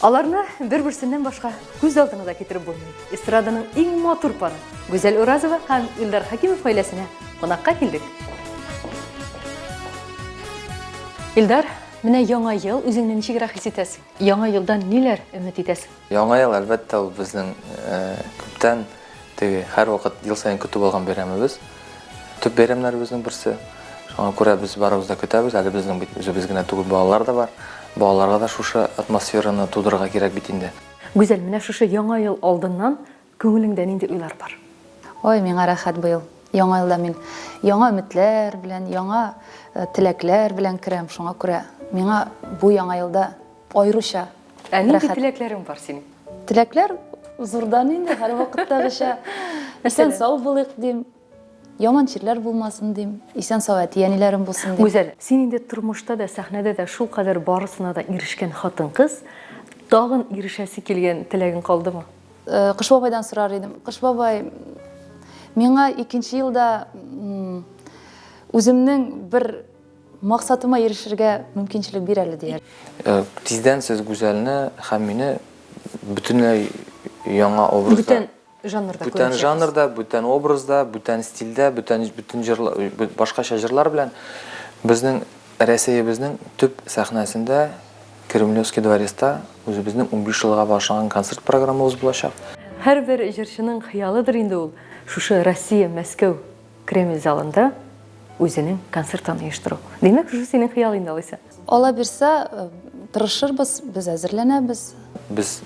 Аларны бер-берсеннән башка күз алдына да китереп булмый. Эстраданың иң матур пары Гүзәл Уразова һәм Илдар Хәкимов гаиләсенә кунакка килдек. Илдар, менә яңа ел үзеңне ничегрәк хис итәсең? Яңа елдан ниләр өмет итәсең? Яңа ел, әлбәттә, ул безнең күптән теге һәрвакыт ел саен көтеп алган бәйрәмебез. Төп бәйрәмнәребезнең берсе. Шуңа күрә без барыбыз да көтәбез. Әле безнең бит үзебез генә түгел, балалар да бар. Балаларга да шушы атмосфераны тудырырга кирәк бит инде. Гүзәл, менә шушы Яңа ел алдыннан күңелеңдә нинди уйлар бар? Ой, миңа рәхәт быел. Яңа елда мин яңа өметләр белән, яңа э, теләкләр белән керәм. Шуңа күрә миңа бу яңа елда аеруча Ә нинди рәхәт. теләкләрең бар синең? Теләкләр зурдан инде, һәрвакыттагыча. Исән-сау булыйк дим. Яман чирләр булмасын дим. Исән-сау әти-әниләрем булсын дим. Гүзәл, син инде тормышта да, сәхнәдә дә шулкадәр барысына да ирешкән хатын-кыз, тагын ирешәсе килгән теләгең калдымы? Э, Кыш бабайдан сорар идем. Кыш бабай, миңа икенче елда үземнең бер максатыма ирешергә мөмкинчелек бир әле, дияр. Э, тиздән сез Гүзәлне һәм мине бөтенләй яңа образда Бүтән жанрда Бүтән жанрда, бүтән образда, бүтән стильдә, бүтән бүтән җырлар, башкача җырлар белән безнең Рәсәебезнең төп сәхнәсендә Кремлевский дворецта үзебезнең 15 елга багышланган концерт программабыз булачак. Һәрбер җырчының хыялыдыр инде ул, шушы Россия, Мәскәү Кремль залында үзенең концертын оештыру. Димәк, шушы синең хыял инде алайса. Алла бирсә, э, тырышырбыз, без әзерләнәбез. Без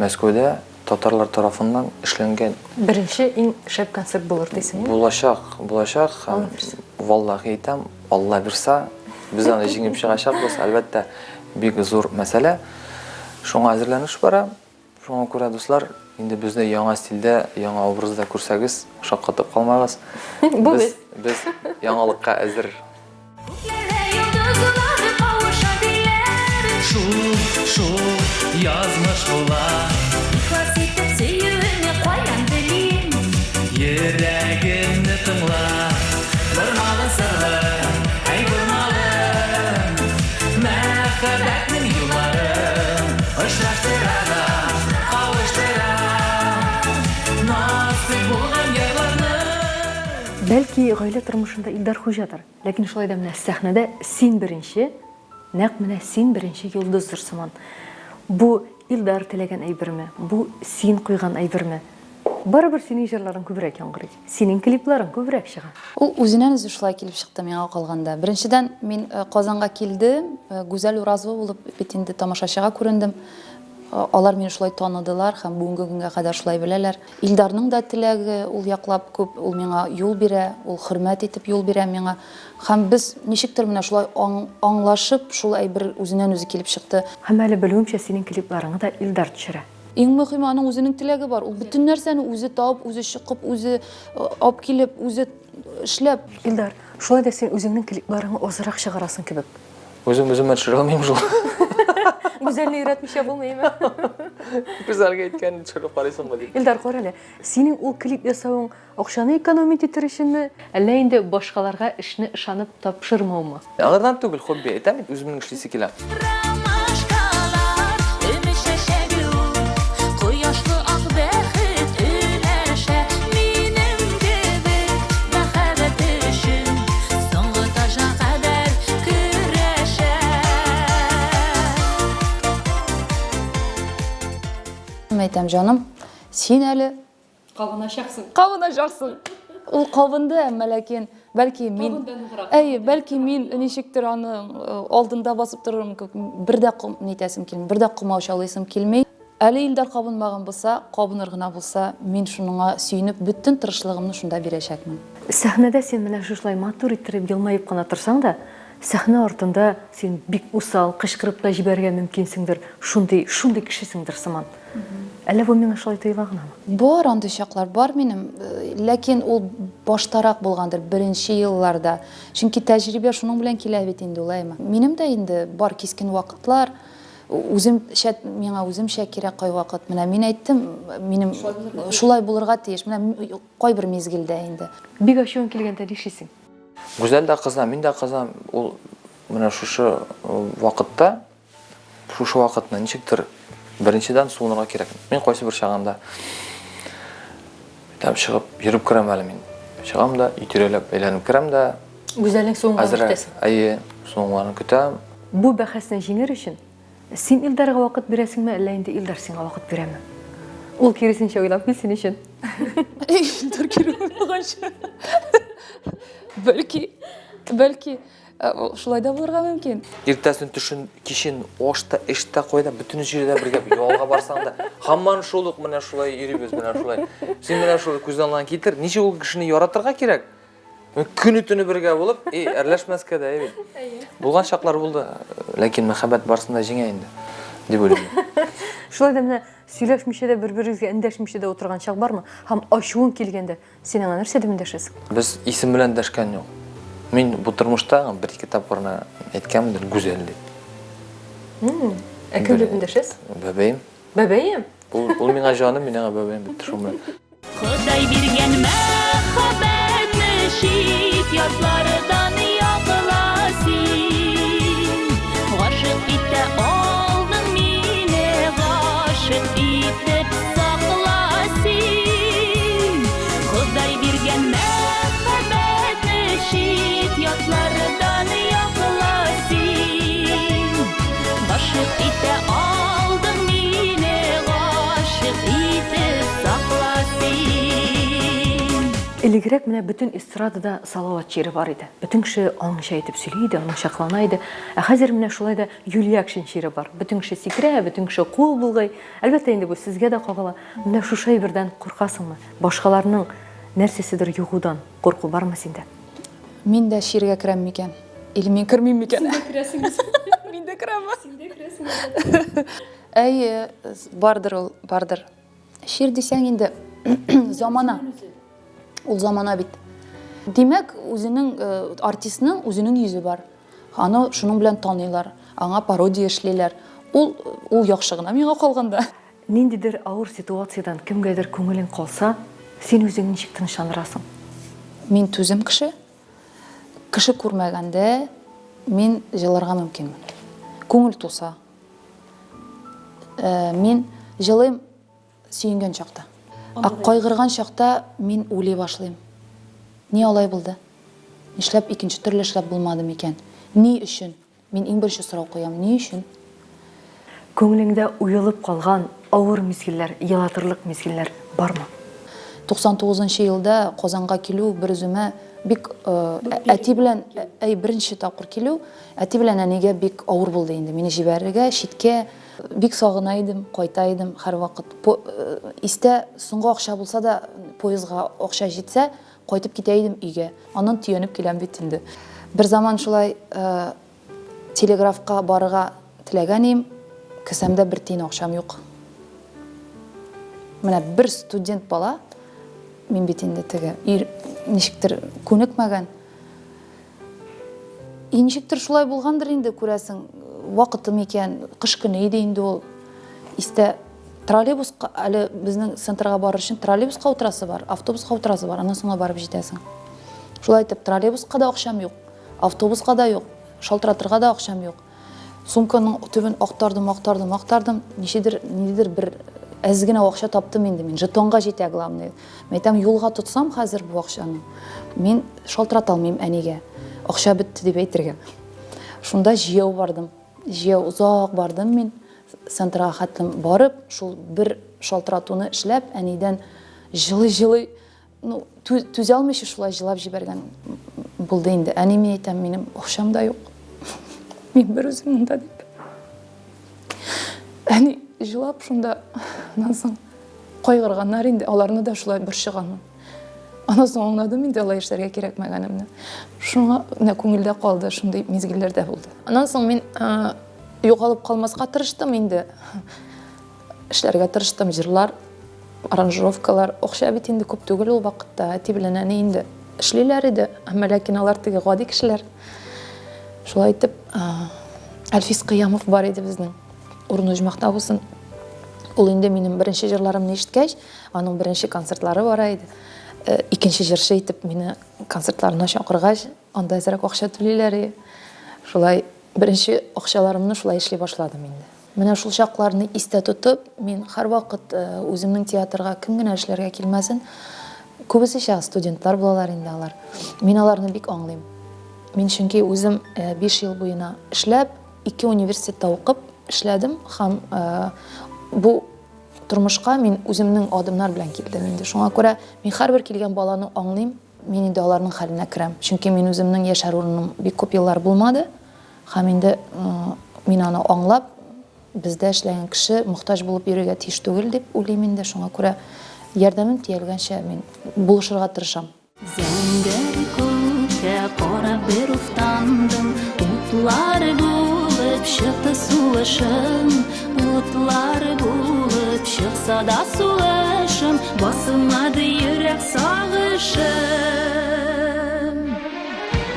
Мәскәүдә татарлар тарафыннан эшләнгән беренче иң шәп концерт булыр дисең. Булачак, булачак һәм валлахи әйтәм, Алла бирсә, без аны җиңеп чыгачакбыз, әлбәттә, бик зур мәсьәлә. Шуңа әзерләнеш бара. Шуңа күрә, дуслар, инде безне яңа стильдә, яңа образда күрсәгез, шаккатып калмагыз. Бу без. Без яңалыкка әзер. Шул, шул язмыш була. Ихлас итеп сөюеңне каян белим? Йөрәгемне тыңла. Бормалы сырлы, әй бормалы. Мәхәббәтнең юллары очраштыра да кавыштыра. Насыйп булган ярларны. Бәлки, гаилә тормышында Илдар хуҗадыр, ләкин шулай да менә сәхнәдә син беренче, нәкъ менә син беренче йолдыздыр сыман. Бу Илдар теләгән әйберме, бу син куйган әйберме? Барыбер синең җырларың күбрәк яңгырый, синең клипларың күбрәк чыга. Ул үзеннән-үзе шулай килеп чыкты миңа калганда. Беренчедән, мин э, Казанга килдем, э, Гүзәл Уразова булып бит инде тамашачыга күрендем. Э, алар мине шулай таныдылар һәм бүгенге көнгә кадәр шулай беләләр. Илдарның да теләге ул яклап күп, ул миңа юл бирә, ул хөрмәт итеп юл бирә миңа. Һәм без ничектер менә шулай аңлашып, шул әйбер үзеннән-үзе килеп чыкты. Һәм әле белүемчә, синең клипларыңны да Илдар төшерә. Иң мөхиме, аның үзенең теләге бар. Ул бөтен нәрсәне үзе табып, үзе чокып, үзе э, алып килеп, үзе эшләп. Илдар, шулай да син үзеңнең клипларыңны азрак чыгарасың кебек. Үзем үземә төшерә алмыйм шул. Гүзәлне өйрәтмичә булмыймы? Гүзәлгә әйткән төшереп карыйсыңмы дип. Илдар, кара әле, синең ул клип ясавың Акчаны экономить итер өченме, әллә инде башкаларга эшне ышанып тапшырмаумы? Аңардан түгел, хобби, әйтәм бит, үземнең эшлисе килә. Ромашкалар, өмет чәчәге ул, Кояшлы ак бәхет өләшә. Минем кебек мәхәббәте өчен Соңгы таҗга кадәр көрәшә. Әйтәм, җаным, син әле Кабыначаксың. Кабыначаксың. Ул кабынды, әмма ләкин бәлки мин Әйе, бәлки мин ничектер аны э, алдында басып торырмын кебек. Бер дә нитәсем килми, бер дә комаучалыйсым килми. Әле Илдар кабынмаган булса, кабыныр гына булса, мин шуныңа сөенеп, бөтен тырышлыгымны шунда бирәчәкмен. Сәхнәдә син менә шушылай матур иттереп елмаеп кына торсаң да, сәхнә артында син бик усал, кычкырып та җибәрергә мөмкинсеңдер, шундый, шундый кешесеңдер сыман. Әллә бу миңа шулай тоела гынамы? Бар андый чаклар, бар минем. Э, ләкин ул баштарак булгандыр, беренче елларда. Чөнки тәҗрибә шуның белән килә бит инде ул, әйме. Минем дә инде бар кискен вакытлар. Үземчә, миңа үземчә кирәк кайвакыт. Менә мин әйттем, минем шулай булырга тиеш. Менә кайбер мизгелдә инде. Бик ачуың килгәндә нишлисең? Гүзәл дә кыза, мин дә кызам. Ул менә шушы вакытта. Шушы вакытны ничектер беренчедән суынырга кирәк. Мин кайсы бер чагында там чыгып йөреп керәм әле мин. Чыгам да, өй тирәләп әйләнеп керәм дә. Гүзәлнең суынганын көтәсең. Әйе, суынганын көтәм. Бу бәхәсне җиңер өчен син Илдарга вакыт бирәсеңме, әллә инде Илдар сиңа вакыт бирәме? Ул киресенчә уйлап килсен өчен. Илдар кире уйлаганчы. Бәлки, бәлки Э, шулай да булырга мөмкин. Иртәсен, төшен, кичен, ашта, эштә, кайда, бөтен җирдә бергә ялга барсаң да, һаман шул ук менә шулай йөрибез, менә шулай. Син менә шул күз алдына китер, ничек ул кешене яратырга кирәк? Көне төне бергә булып, и, әрләшмәскә дә, әй Булган чаклар булды, ләкин мәхәббәт барысын да җиңә инде, дип уйлыйм. Шулай да менә сөйләшмичә дә бер-берегезгә эндәшмичә дә утырган чак бармы? Һәм ачуың килгәндә Син аңа нәрсә дип эндәшәсең? Без исем белән дәшкән юк. Мин бу тормышта бер-ике тапкыр гына әйткәнмендер, Гүзәл дип. Ә кем дип эндәшәсез? Бәбәем. Бәбәем? Ул, ул миңа җаным, мин аңа бәбәем, бетте шул белән. Ходай биргән мәхәббәтне чит ятлардан якла син. Гашыйк итә алдың мине, гашыйк итеп сакла син. Ходай биргән мәхәббәтне чит ятлардан якла син. Гашыйк итә алдың мине, гашыйк итеп сакла син. Элегрәк менә бөтен эстрадада Салават чире бар иде. Бөтен кеше аңынча итеп сөйли иде, аныңча кылана иде. Ә хәзер менә шулай да Юльякшин чире бар. Бөтен кеше сикерә, бөтен кеше кул болгый. Әлбәттә инде бу сезгә дә кагыла. Менә шушы әйбердән куркасыңмы? Башкаларның нәрсәседер йогудан курку бармы синдә? Мин дә чиргә керәм микән? Или мин кермим микән? Син дә керәсең. Мин дә керәмме? Син дә керәсең, әлбәттә. Әйе, бардыр ул, бардыр. Чир дисәң инде, замана. Ул замана бит. Димәк, үзенең э, артистның үзенең йөзе бар. Аны шуның белән таныйлар, аңа пародия эшлиләр. Ул ул яхшы гына миңа калганда. Ниндидер авыр ситуациядән кемгәдер күңелең калса, син үзең ничек тынычландырасың? Мин түзем кеше. Кеше күрмәгәндә мин җыларга мөмкинмен. Күңел туса. Э, мин җылыйм сөенгән чакта. Ә кайгырган чакта мин уйлый башлыйм. Ни алай булды? Нишләп икенче төрле эшләп булмады микән? Ни өчен? Мин иң беренче сорау куям, ни өчен? Күңелеңдә уелып калган авыр мизгелләр, елатырлык мизгелләр бармы? 99 нчы елда Казанга килү бер үземә бик әти белән, әй, беренче тапкыр килү, әти белән әнигә бик авыр булды инде, мине җибәрергә, читкә. Бик сагына идем, кайта идем һәрвакыт. Истә, соңгы акча булса да, поездга акча җитсә, кайтып китә идем өйгә. Аннан төянеп киләм бит инде. Берзаман шулай телеграфка барырга теләгән идем, кесәмдә бер тиен акчам юк. Менә бер студент бала, мин бит инде теге, ничектер күнекмәгән. И ничектер шулай булгандыр инде, күрәсең, вакыты микән, кыш көне иде инде ул. Истә троллейбуска, әле безнең центрга барыр өчен троллейбуска утырасы бар, автобуска утырасы бар, аннан соң барып җитәсең. Шулай итеп, троллейбуска да акчам юк, автобуска да юк, шалтыратырга да акчам юк. Сумканың төбен актардым, актардым, актардым. Ничедер, ниндидер бер әз генә акча таптым инде мин. Жетонга җитә, главное. Мин әйтәм, юлга тотсам хәзер бу акчаны, мин шалтырата алмыйм әнигә. Акча бетте дип әйтергә. Шунда җияү бардым. Җияү озак бардым мин. Центрга хәтлем барып, шул бер шалтыратуны эшләп, әнидән җылый-җылый Ну, түзә алмыйча шулай җылап җибәргән булды инде. Әни, мин әйтәм, минем акчам да юк. Мин бер үзем монда дип. Әни җылап шунда, аннан соң кайгырганнар инде, аларны да шулай борчыганмын. Аннан соң аңладым инде алай эшләргә кирәкмәгәнемне. Шуңа менә күңелдә калды, шундый мизгелләр дә булды. Аннан соң мин югалып калмаска тырыштым инде. Эшләргә тырыштым, җырлар, аранжировкалар. Акча бит инде күп түгел ул вакытта. Әти белән әни инде эшлиләр иде, әмма ләкин алар теге гади кешеләр. Шулай итеп, Әлфис Кыямов бар иде безнең. Урыны оҗмахта булсын. Ул инде минем беренче җырларымны ишеткәч, аның беренче концертлары бара иде. Э, икенче җырчы итеп мине концертларына чакыргач, анда әзрәк акча түлиләр иде. Шулай беренче акчаларымны шулай эшли башладым инде. Менә шул чакларны истә тотып, мин һәрвакыт үземнең театрга кем генә эшләргә килмәсен, күбесенчә студентлар булалар инде алар. Мин аларны бик аңлыйм. Мин чөнки үзем 5 ел буена эшләп, ике университетта укып эшләдем һәм бу тормышка мин үземнең адымнар белән килдем инде. Шуңа күрә мин һәрбер килгән баланы аңлыйм, мин инде аларның хәленә керәм. Чөнки мин үземнең яшәр урыным бик күп еллар булмады. Һәм инде мин аны аңлап, бездә эшләгән кеше мохтаҗ булып йөрергә тиеш түгел дип уйлыйм инде. Шуңа күрә ярдәмем тиялгәнчә мин булышырга тырышам. Зәңгәр күккә карап бер уфтандым, Утлар булып чыкты сулышым, Утлар булып чыкса да сулышым, Басылмады йөрәк сагышым.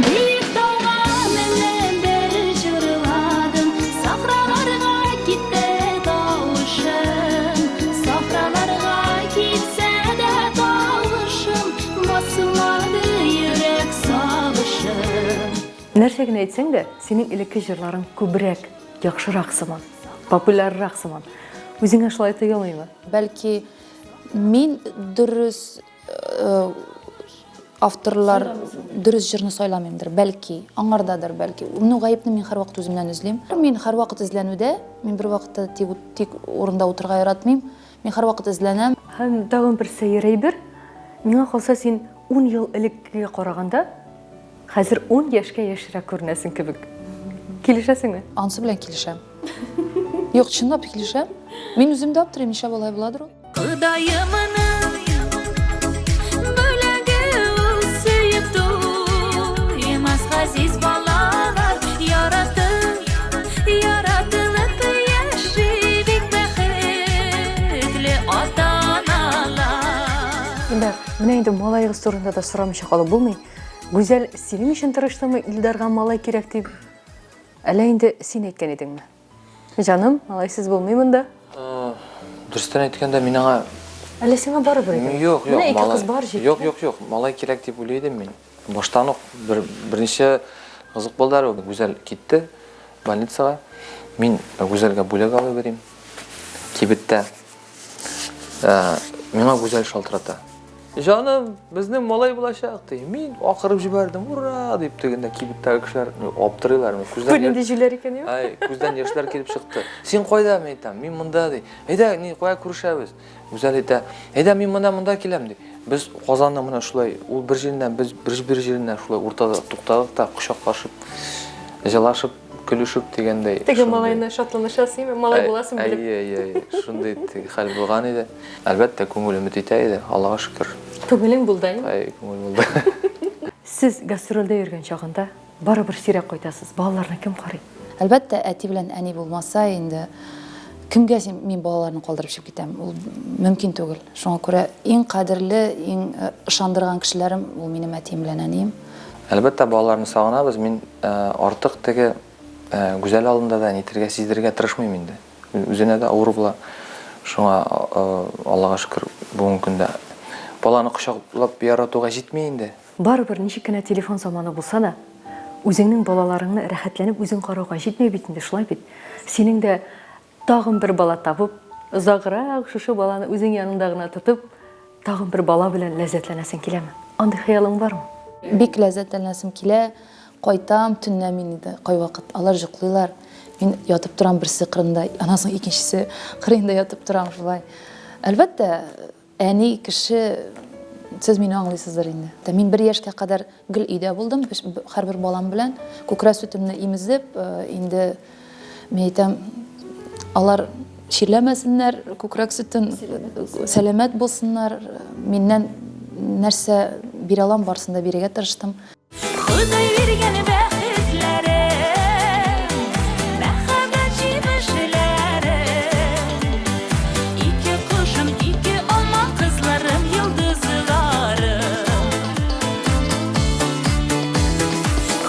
Биек тауга менеп бер җырладым, Сахраларга китте тавышым. Сахраларга китсә дә тавышым, Басылмады йөрәк сагышым. Нәрсә генә әйтсәң дә, синең элекке җырларың күбрәк, яхшырак сыман, популяррак сыман. Үзеңә шулай тоелмыймы? Бәлки, мин дөрес авторлар дөрес җырны сайламыймдыр, бәлки, аңардадыр, бәлки. Ну, гаепне мин һәрвакыт үземнән эзлим. Мин һәрвакыт эзләнүдә, мин бервакытта тик, тик урында утырырга яратмыйм. Мин һәрвакыт эзләнәм. Һәм тагын бер сәер әйбер, миңа калса, син ун ел элеккегә караганда, хәзер ун яшькә яшьрәк күренәсең кебек. Килешәсеңме? Анысы белән килешәм. Юк, чынлап килешәм. Мин үзем дә аптырыйм, нишләп алай буладыр ул. Ходаемның бүләге ул сөеп туймас газиз балалар яратып, яратылып яши бик бәхетле ата-аналар. Илдар, менә инде малаегыз турында да сорамыйча калып булмый. Гүзәл синең өчен тырыштымы, Илдарга малай кирәк дип? Әллә инде син әйткән идеңме? Җаным, алайсыз булмый монда. Дөрестән әйткәндә, мин аңа Әллә сиңа барыбер иде? Юк, юк, Менә ике малай. кыз бар җитте. Юк, юк, юк, малай кирәк дип уйлый идем мин. Баштан ук бер берничә кызык булды әле ул. Гүзәл китте больницага. Мин Гүзәлгә бүләк алып йөрим. Кибеттә. Миңа Гүзәл шалтырата. Җаным, безнең малай булачак, ди. Мин акырып җибәрдем, ура, дип тегендә кибеттәге кешеләр аптырыйлар. Күздән Бу нинди җүләр икән, юк? Ай, күздән яшьләр килеп чыкты. Син кайда, мин әйтәм, мин монда, ди. Әйдә, ни, кая күрешәбез? Гүзәл әйтә, әйдә, мин монда, монда киләм, ди. Без Казанның менә шулай, ул бер җиреннән, без бер бер җиреннән шулай уртада туктадык та, кочаклашып, җылашып, көлешеп дигәндәй. Теге малайны шатланышасың, малай буласын белеп. Әйе, әйе, әйе. Шундый хәл булган иде. Әлбәттә, күңел өмет итә иде, Аллага шөкер. Күңелең булды, әйеме? Әй, күңел булды. Сез гастрольдә йөргән чагында барыбер сирәк кайтасыз, балаларны кем карый? Әлбәттә, әти белән әни булмаса инде, кемгә син, мин балаларны калдырып чыгып китәм? Ул мөмкин түгел. Шуңа күрә иң кадерле, иң ышандырган кешеләрем ул минем әтием белән әнием. Әлбәттә, балаларны сагынабыз. Мин артык теге Гүзәл алдында да нитергә, сиздерергә тырышмыйм инде. Үзенә дә авыр була. Шуңа, Аллага шөкер, бүгенге көндә баланы кочаклап яратуга җитми инде. Барыбер, ничек кенә телефон заманы булса да, үзеңнең балаларыңны рәхәтләнеп үзең карауга җитми бит инде, шулай бит? Синең дә тагын бер бала табып, озаграк шушы баланы үзең яныңда гына тотып, тагын бер бала белән ләззәтләнәсең киләме? Андый хыялың бармы? Бик ләззәтләнәсем килә. Кайтам, төнлә мин инде кайвакыт алар җоклыйлар. Мин ятып торам берсе кырында, аннан соң икенчесе кырыенда ятып торам шулай. Әлбәттә, әни кеше, сез мине аңлыйсыздыр инде. Мин бер яшькә кадәр гел өйдә булдым, һәрбер балам белән. Күкрәк сөтемне имезеп, инде мин әйтәм, алар чирләмәсеннәр, күкрәк сөтен сәламәт булсыннар. Миннән нәрсә бирә алам, барысын да бирергә тырыштым. Ходай биргән бәхетләрем, мәхәббәт җимешләрем. Ике кошым, ике алма, кызларым, йолдызларым.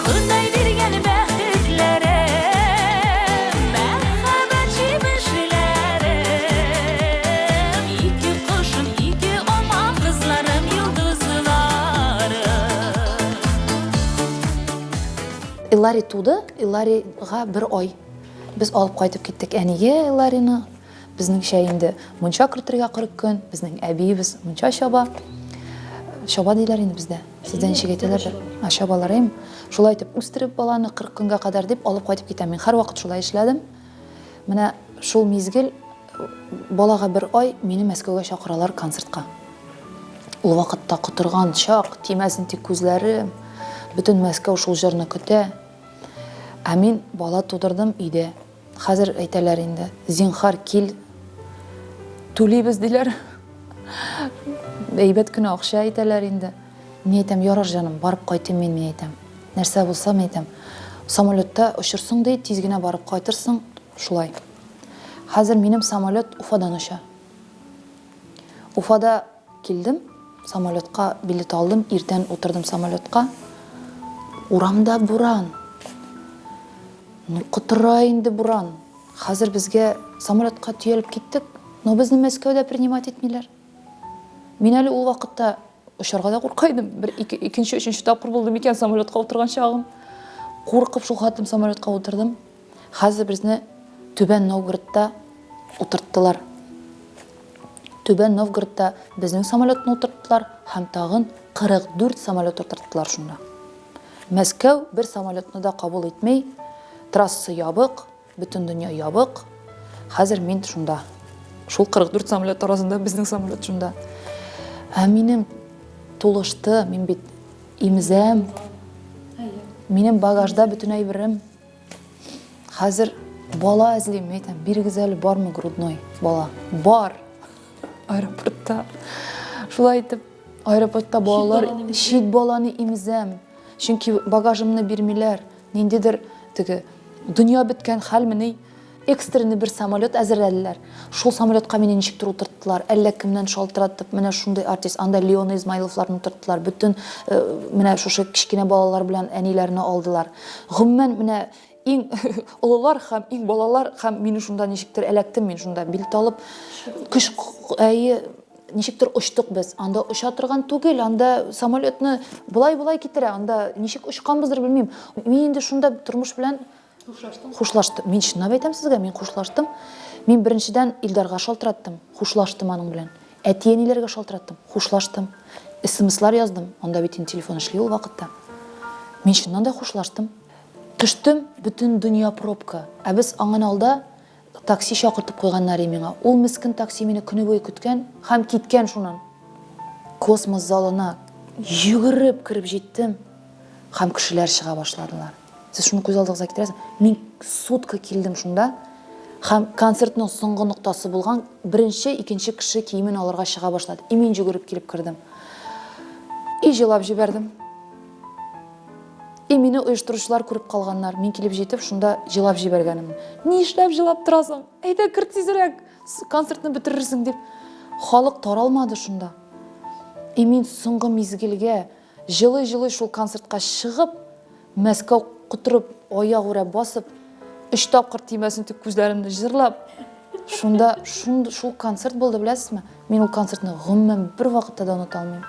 Ходай биргән бәхетләрем, мәхәббәт җимешләрем. Ике кошым, ике алма, кызларым, йолдызларым. Илари туды, Иларига бер ай. Без алып кайтып киттек әнигә Ларины. Безнеңчә инде мунча кертергә 40 көн, безнең әбиебез мунча чаба. Чаба диләр инде бездә. Сездә ничек әйтәләрдер? А, чабалар, әйме? Шулай итеп үстереп баланы 40 көнгә кадәр дип алып кайтып китәм. Мин һәрвакыт шулай эшләдем. Менә шул мизгел балага бер ай мине Мәскәүгә чакыралар концертка. Ул вакытта котырган чак, тимәсен тик күзләрем. Бөтен Мәскәү шул җырны көтә. Ә мин бала тудырдым өйдә. Хәзер әйтәләр инде, зинхар кил, түлибез диләр. Әйбәт кенә акча әйтәләр инде. Мин әйтәм, ярар җаным, барып кайтыйм мин, мин әйтәм. Нәрсә булса, мин әйтәм. Самолетта очырсың ди, тиз генә барып кайтырсың, шулай. Хәзер минем самолет Уфадан оча. Уфада килдем, самолетка билет алдым, иртән утырдым самолетка. Урамда буран. Ну, котыра инде буран. Хәзер безгә самолетка төялеп киттек, но безне Мәскәүдә принимать итмиләр. Мин әле ул вакытта очарга да курка идем. Бер ике, икенче, өченче тапкыр булды микән самолетка утырган чагым. Куркып шул хәтлем самолетка утырдым. Хәзер безне Түбән Новгородта утырттылар. Түбән Новгородта безнең самолетны утырттылар һәм тагын 44 самолет утырттылар шунда. Мәскәү бер самолетны да кабул итми, трасса ябык, бөтен дөнья ябык. Хәзер мин шунда. Шул 44 самолет арасында безнең самолет шунда. Ә минем тулышты, мин бит имезәм. Минем багажда бөтен әйберем. Хәзер бала эзлим, әйтәм, бирегез әле бармы грудной бала? Бар. Аэропортта. Шулай итеп, аэропортта балалар чит баланы имезәм. Чөнки багажымны бирмиләр. Ниндидер теге дөнья беткән хәлмени? Экстренный бер самолет әзерләделәр. Шул самолетка мине ничектер утырттылар. Әллә кемнән шалтыратып, менә шундый артист, анда Леона Измайловларны утырттылар. Бөтен э, менә шушы кечкенә балалар белән әниләрне алдылар. Гомумән, менә иң олылар һәм иң балалар һәм мине шунда ничектер эләктем, мин шунда билет алып, көч әйе, ничектер очтык без. Анда оча торган түгел, анда самолетны болай-болай китерә, анда ничек очканбыздыр белмим. Мин инде шунда тормыш белән Хушлаштың? Хушлаштым. Мин чынлап әйтәм сезгә, мин хушлаштым. Мин беренчедән Илдарга шалтыраттым, хушлаштым аның белән. Әти-әниләргә шалтыраттым, хушлаштым. СМСлар яздым, анда бит инде телефон эшли ул вакытта. Мин чыннан да хушлаштым. Төштем, бөтен дөнья пробка. Ә без аңын алда такси чакыртып куйганнар и миңа. Ул мескен такси мине көне буе көткән һәм киткән шуннан. Космос залына йөгереп кереп җиттем һәм кешеләр чыга башладылар. Сез шуны күз алдыгызга китерәсез. Мин сутка килдем шунда. Һәм концертның соңгы ноктасы булган беренче, икенче кеше киемен алырга чыга башлады. И мин йөгереп килеп кердем. И җылап җибәрдем. И мине оештыручылар күреп калганнар. Мин килеп җитеп, шунда җылап җибәргәнем. Ни эшләп җылап торасың? Әйдә, кер тизрәк, концертны бетерерсең дип. Халык таралмады шунда. И мин соңгы мизгелгә Җылый-җылый шул концертка чыгып, Мәскәү котырып, аягүрә басып, өч тапкыр тимәсен дип күзләремне җырлап, шунда шунд, шул концерт булды, беләсезме? Мин ул концертны гомумән бер вакытта да оныта алмыйм.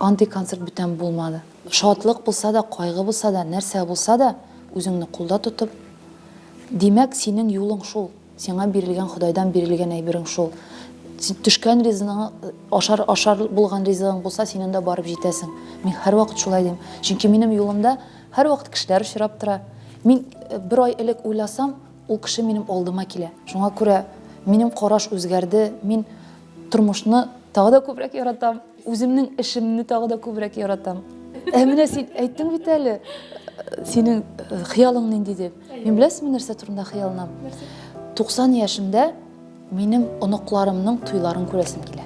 Андый концерт бүтән булмады. Шатлык булса да, кайгы булса да, нәрсә булса да, үзеңне кулда тотып, димәк, синең юлың шул. Сиңа бирелгән Ходайдан бирелгән әйберең шул. Син төшкән ризыгың, ашар, ашар булган ризыгың булса, син анда барып җитәсең. Мин һәрвакыт шулай дим. Чөнки минем юлымда һәрвакыт кешеләр очрап тора. Мин э, бер ай элек уйласам, ул кеше минем алдыма килә. Шуңа күрә минем караш үзгәрде. Мин тормышны тагы да күбрәк яратам. Үземнең эшемне тагы да күбрәк яратам. Ә менә син әйттең бит әле, синең э, хыялың нинди дип. Мин беләсезме нәрсә турында хыялланам? 90 яшемдә минем оныкларымның туйларын күрәсем килә.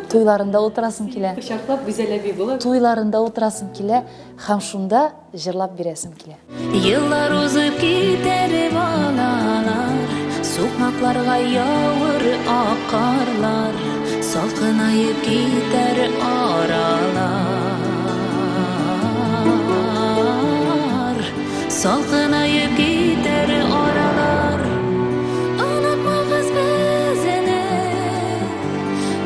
Туйларында утырасым килә. Кочаклап Гүзәл әби була. Туйларында утырасым килә һәм шунда җырлап бирәсем килә. Еллар узып китәр балалар, Сукмакларга явыр ак карлар, Салкынаеп китәр аралар. Салкынаеп китәр аралар. Онытмагыз безне,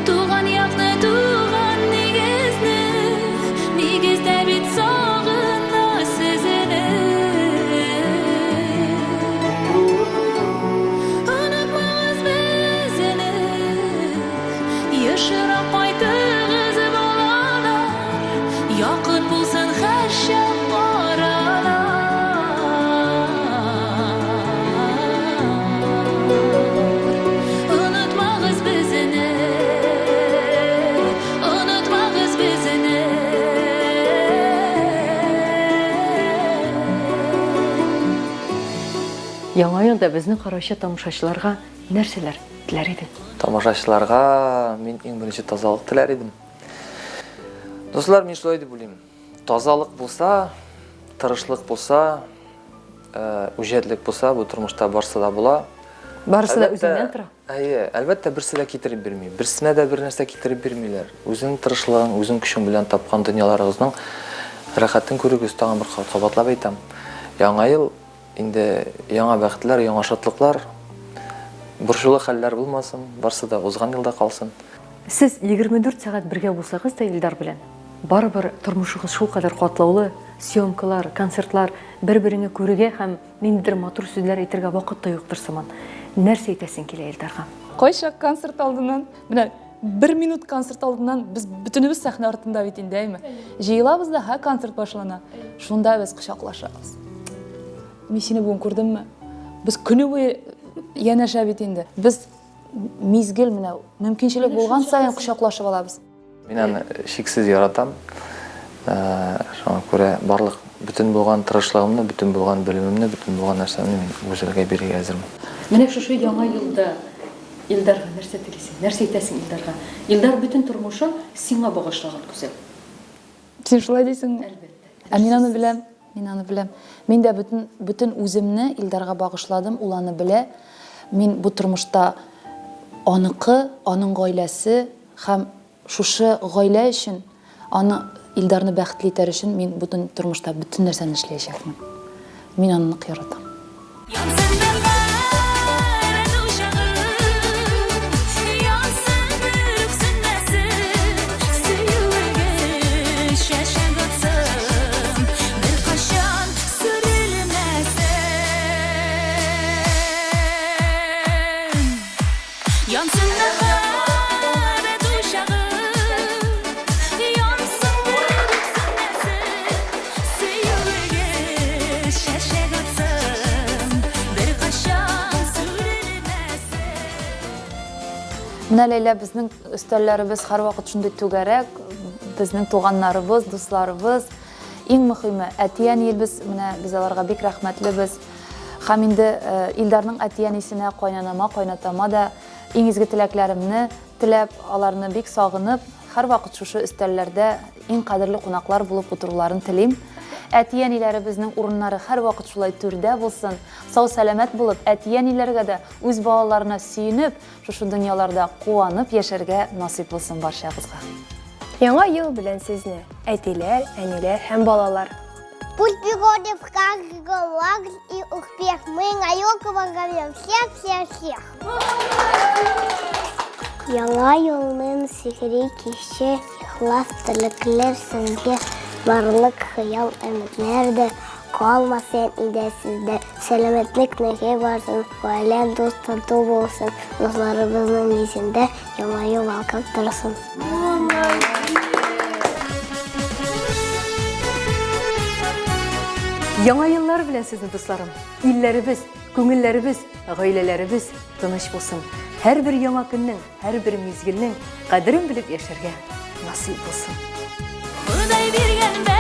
Туган якны, туган нигезне, Нигездә бит сагына сезне. Ешрак кайтыгыз, балалар, Якын булсын һәрчак аралар. Онытмагыз безне, онытмагыз безне. Яңа елда безне караучы тамашачыларга нәрсәләр теләр идең? Тамашачыларга мин иң беренче тазалык теләр идем. Дуслар, мин шулай дип уйлыйм. Тазалык булса, тырышлык булса, э, үҗәтлек булса, бу тормышта барсы да була. Барысы да үзеңнән тора. Әйе, әлбәттә, берсе дә китереп бирми. Берсенә дә бер нәрсә китереп бирмиләр. Үзең тырышлыгың, үзең көчең белән тапкан дөньяларыгызның рәхәтен күрегез, тагын бер кат кабатлап әйтәм. Яңа ел инде яңа бәхетләр, яңа шатлыклар, борчулы хәлләр булмасын, барсы да узган елда калсын. Сез 24 сәгать бергә булсагыз да Илдар белән, барыбер тормышыгыз шулкадәр катлаулы, съемкалар, концертлар, бер-береңне күрергә һәм ниндидер матур сүзләр әйтергә вакыт та юктыр сыман. Нәрсә әйтәсең килә Илдарга? Кайчак концерт алдыннан, менә бер минут концерт алдыннан без бөтенебез сәхнә артында бит инде, әйме? Җыелабыз да, һә концерт башлана. Шунда без кочаклашабыз. Мин сине бүген күрдемме? Без көне буе янәшә бит инде. Без мизгел менә мөмкинчелек булган саен кочаклашып алабыз. Мин аны чиксез яратам. Э, шуңа күрә барлык бөтен булган тырышлыгымны, бөтен булган белемемне, бөтен булган нәрсәмне мин Гүзәлгә бирергә әзермен. Менә шушы яңа елда Илдарга нәрсә телисең? Нәрсә әйтәсең Илдарга? Илдар бөтен тормышын сиңа багышлаган, Гүзәл. Син шулай дисеңме? Әлбәттә. Ә мин аны беләм. Мин аны беләм. Мин дә бөтен, бөтен үземне Илдарга багышладым, ул аны белә. Мин бу тормышта аныкы, аның гаиләсе һәм шушы гаилә өчен, аны, Илдарны бәхетле итәр өчен мин бөтен тормышта бөтен нәрсәне эшләячәкмен. Мин аны нык яратам. Янсын мәхәббәт учагы, янсын берүк сүнмәсен, сөюегез чәчәк атсын, беркайчан сүрелмәсен. Янсын мәхәббәт учагы, янсын берүк сүнмәсен, сөюегез чәчәк атсын, беркайчан сүрелмәсен. Менә, Ләйлә, безнең өстәлләребез һәрвакыт шундый түгәрәк, безнең туганнарыбыз, дусларыбыз. Иң мөхиме, әти-әниебез, менә без аларга бик рәхмәтлебез. Һәм инде Илдарның әти-әнисенә, кайнанама, кайнатама да иң изге теләкләремне теләп, аларны бик сагынып, һәрвакыт шушы өстәлләрдә иң кадерле кунаклар булып утыруларын телим. Әти-әниләребезнең урыннары һәрвакыт шулай түрдә булсын, сау-сәламәт булып, әти-әниләргә дә үз балаларына сөенеп, шушы дөньяларда куанып яшәргә насыйп булсын барчагызга. Яңа ел белән сезне, әтиләр, әниләр һәм балалар! Пусть приходит в каждый лагерь и успех. Мы на елку поздравим всех, всех, всех. Яңа елның сихри киче, ихлас теләкләр сезгә, барлык хыял өметләр дә калмасын иде сездә. Сәламәтлек нәге барсын, гаилә дус тату булсын, дусларыбызның йөзендә елмаю балкып торсын. Яңа еллар белән сезне, дусларым! Илләребез, күңелләребез, гаиләләребез тыныч булсын. Һәрбер яңа көннең, һәрбер мизгелнең кадерен белеп яшәргә насыйп булсын. Ходай биргән.